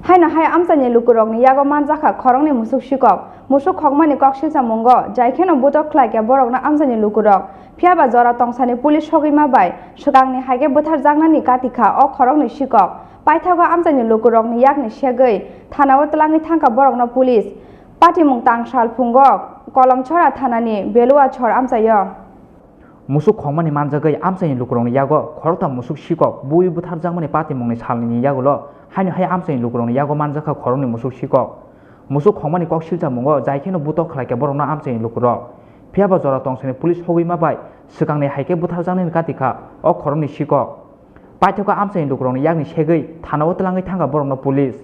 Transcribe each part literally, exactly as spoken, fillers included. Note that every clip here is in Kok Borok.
Haino hai amchaini lukurokni yago manjakha khoroknwi musuk sikok. Musuk khokmani koksilsa mungo, jai kheno butok khlaikha borokno amchaini lukurok. Phiyaba jora tongsani police sogwima bai swkangni haikhe bwtharjaknani katikha o khoroknwi sikok. Paithago amchaini lukurokni yakni segwi thanao twlangwi thangkha borokno police. Patimung tangsal phungo Kolomchora thanani Beluachor amchaio. Musuk khongmani manjagwi amchaini lukurokni yago khoroktham musuk sikok bui bwtharjakmani patimungni salnini yagulo haino hai amchaini lukurokni yago manjakha khoroknwi musuk sikok. Musuk khongmani kok silchamungo jai kheno butok khlaikha borokno amchaini lukurok. Phiyaba jora tongsani police sogwima bai swkangni haikhe bwtharjaknani katikha o khoroknwi sikok. Paithago amchaini lukurokni yakni segwi thanao twlangwi thangkha borokno police.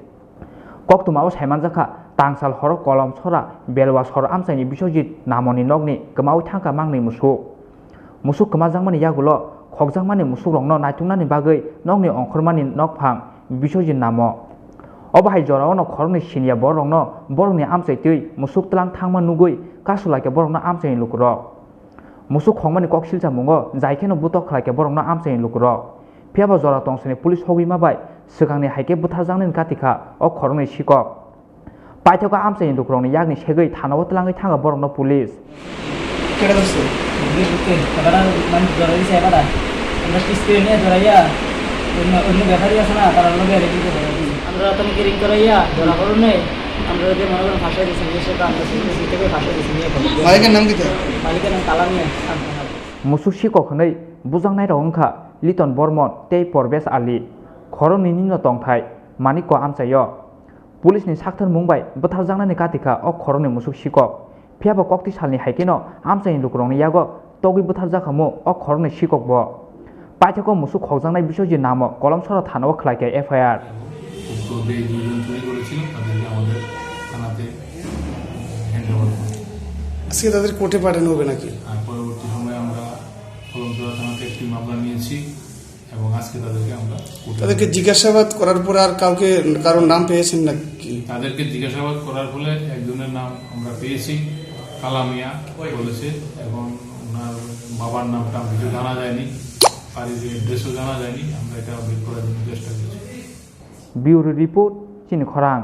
Koktwmao saimanjakha, tangsal horo Kolomchora Beluachor amchaini Biswajit namoni nokni kwmawi thangkha mangnwi musuk. Musuk kwmajakmani yagulo khokjakmani musukrokno naituknani bagwi nokni ongkhormani nokphang Biswajit namo. Obo hai joraono khoroknwi siniya borokno borokni amchaitwi musuk twlang thangma nugwi kasulaikha borokno amchaini lukurok. Musuk khongmani kok silchamungo jai kheno butok khlaikha borokno amchaini lukurok. Phiyaba jora tongsani police sogwima bai swkangni haikhe bwtharjaknani katikha o khoroknwi sikok. Paithago amchaini lukurokni yakni segwi thanao twlangwi thangkha borokno police. কেটা ধরছে? বিদ্যুৎ ঢুকতে, তারা মানে ধরাই দিছে এবার। আমরা কিস্তি নিয়ে ধরাইয়া অন্য, অন্য ব্যাপারী আছে না, তারা লোভে রেখে দিতে পারে। আমরা তো নাকি রিং করাইয়া ধরা পড়ো নেই। আমরা যদি মনে করেন ফাঁসাই দিচ্ছি, নিয়ে সেটা আমরা সিভিল সিভিল থেকে ফাঁসাই দিচ্ছি, নিয়ে করবো। মালিকের নাম কি তার? মালিকের নাম Kalamia. Musuk sikok hwnwi bujaknairok wngkha Liton Bormon tei Porbes Ali. Khoroknwini no tongthai Manikko amchaio. Police ni saktharmung bai bwtharjaknani katikha o khoroknwi musuk sikok. Phiyaba kokti salni haikheno amchaini lukurokni yago togwi bwtharjakhamu o khoroknwi sikokbo. Paithago musuk khokjaknai Biswajit namo Kolomchora thanao khlaikha F I R. উত্তর দিয়ে দুইজন চুরি করেছিল, তাদেরকে আমাদের থানাতে hand over করি। আজকে তাদের কোর্টে পাঠানো হবে নাকি? আর পরবর্তী সময়ে আমরা কলমচড়া থানাতে একটি মামলা নিয়েছি এবং আজকে তাদেরকে আমরা কোর্টে তাদেরকে জিজ্ঞাসাবাদ করার পর আর কাউকে, কারোর নাম পেয়েছেন নাকি? তাদেরকে জিজ্ঞাসাবাদ করার ফলে একজনের নাম আমরা পেয়েছি, কালামিয়া বলেছে, এবং ওনার বাবার নামটা কিছু জানা যায়নি, বাড়ির অ্যাড্রেসও জানা যায়নি। আমরা এটা বের করার জন্য চেষ্টা করছি। Bureau report, Chini Khorang.